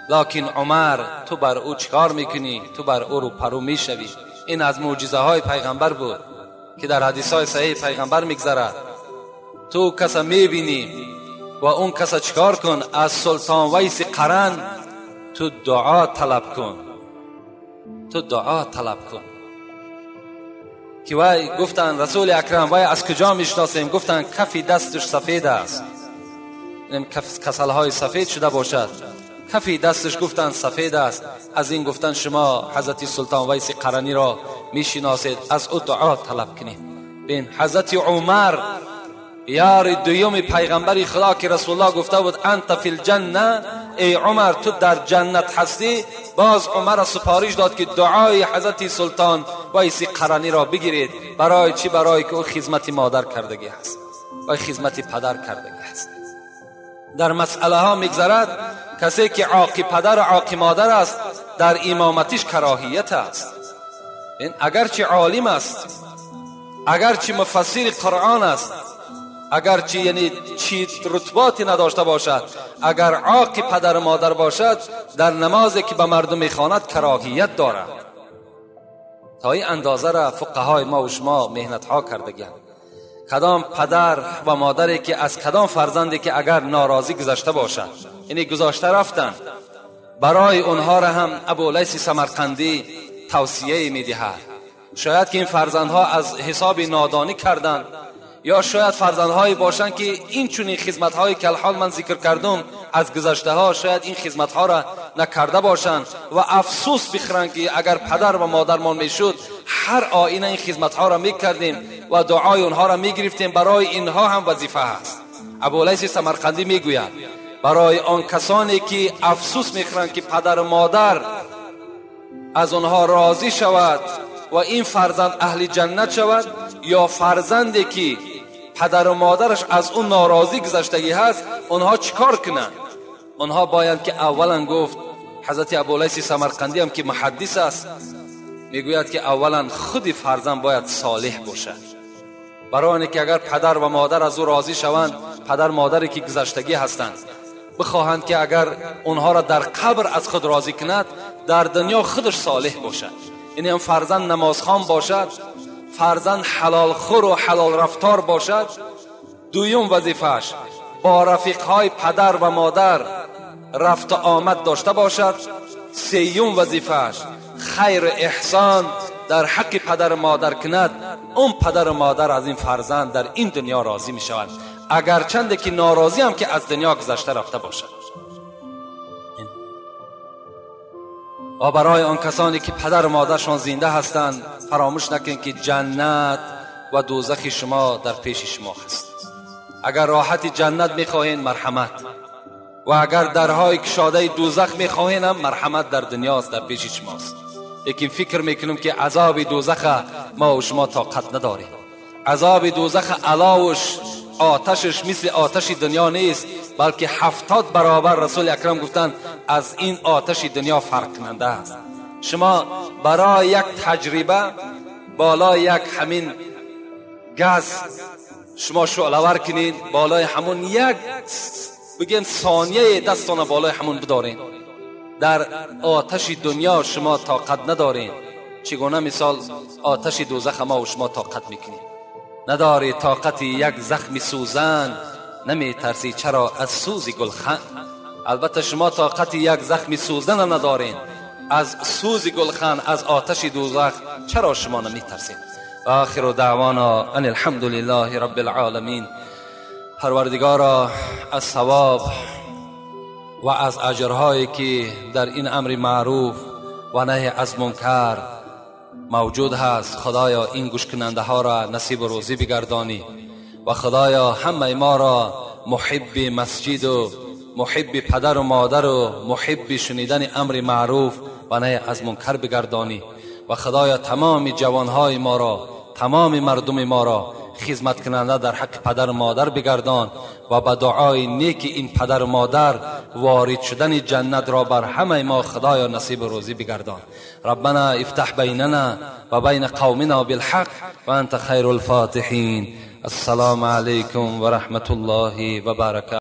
لاکن عمر تو بر او چکار میکنی؟ تو بر او رو پرو میشوی. این از معجزه های پیغمبر بود که در حدیث های صحیح پیغمبر میگذرد. تو کس میبینی و اون کس چکار کن؟ از سلطان ویس قرن تو دعا طلب کن، تو دعا طلب کن. که وای گفتن رسول اکرم وای از کجا میشناسیم؟ گفتن کفی دستش سفید است، این کسلهای سفید شده باشد، کفی دستش گفتن سفید است. از این گفتن شما حضرت سلطان ویس قرنی را میشناسید، از او دعا طلب کنید. بین حضرت عمر یار دویم پیغمبر خدا که رسول الله گفته بود انت فی الجنه، ای عمر تو در جنت هستی، باز عمر سپارش داد که دعای حضرت سلطان ویس قرنی را بگیرید. برای چی؟ برای که او خدمت مادر کردگی هست و خدمت پدر کردگی هست. در مسئله ها میگذرد کسی که عاقی پدر و عاقی مادر است در امامتش کراهیت است. این اگرچه عالم است، اگرچه مفسر قرآن است، اگرچه یعنی چی رتباتی نداشته باشد، اگر عاقی پدر و مادر باشد در نمازی که به مردم میخواند کراهیت دارد. تا این اندازه را فقهای ما و شما مهنت ها کردگند. کدام پدر و مادری که از کدام فرزندی که اگر ناراضی گذشته باشد، یعنی گذاشته رفتن، برای اونها را هم ابولیث سمرقندی توصیه میدهد. شاید که این فرزندها از حساب نادانی کردند، یا شاید فرزندهایی باشند که این چنین خدمت‌هایی که الحال من ذکر کردم از گذشته ها، شاید این خدمت‌ها را نکرده باشند و افسوس بخورند که اگر پدر و مادرمان میشد هر آینه این خدمت‌ها را میکردیم و دعای اونها را میگرفتیم. برای اینها هم وظیفه هست. ابولیث سمرقندی میگوید برای آن کسانی که افسوس میخورند که پدر و مادر از آنها راضی شود و این فرزند اهل جنت شود، یا فرزندی که پدر و مادرش از اون ناراضی گذشتگی هست، اونها چیکار کنند؟ اونها باید که اولا گفت حضرت ابولیث سمرقندی هم که محدث است میگوید که اولا خود فرزند باید صالح باشد، برای اینکه اگر پدر و مادر از او راضی شوند، پدر مادری که گذشتگی هستند بخواهند که اگر اونها را در قبر از خود راضی کند، در دنیا خودش صالح باشد. یعنی هم فرزند نمازخوان باشد، فرزند حلال خور و حلال رفتار باشد. دویم وظیفه‌اش با رفیقهای پدر و مادر رفت و آمد داشته باشد. سیوم وظیفه‌اش خیر و احسان در حق پدر و مادر کند. اون پدر و مادر از این فرزند در این دنیا راضی می شوند، اگرچند که ناراضی هم که از دنیا گذشته رفته باشد. و برای آن کسانی که پدر و مادرشان زنده هستند، فراموش نکنید که جنت و دوزخ شما در پیش شما هست. اگر راحت جنت میخواهین مرحمت، و اگر درهای کشاده دوزخ میخواهین هم مرحمت در دنیاست، در پیش شماست. لیکن فکر میکنم که عذاب دوزخ ما و شما طاقت نداریم. عذاب دوزخ علاوش آتشش مثل آتش دنیا نیست، بلکه 70 برابر رسول اکرم گفتند از این آتش دنیا فرق کننده است. شما برای یک تجربه بالای یک همین گاز شما شعله ور کنین، بالای همون یک بگیم ثانیه دستان بالای همون بدارین، در آتش دنیا شما طاقت ندارین. چگونه مثال آتش دوزخ ما و شما طاقت میکنیم؟ نداری طاقت یک زخم سوزن، نمی ترسی چرا از سوز گلخن. البته شما طاقت یک زخم سوزن ندارین، از سوز گلخن، از آتش دوزخ چرا شما نمی ترسین؟ و آخر دعوانا ان الحمد لله رب العالمین. پروردگارا از ثواب و از اجرهایی که در این امر معروف و نهی از منکر موجود هست، خدایا این گوش کننده ها را نصیب و روزی بگردانی و خدایا همه ما را محب مسجد و محب پدر و مادر و محب شنیدن امر معروف و نهی از منکر بگردانی و خدایا تمام جوانهای ما را، تمام مردم ما را خدمت کننده در حق پدر و مادر بگردان و به دعای نیک این پدر و مادر وارد شدن جنت را بر همه ما خدایا نصیب روزی بگردان. ربنا افتح بیننا و بین قومنا بالحق و انت خیر الفاتحین. السلام علیکم و رحمت الله و برکاته.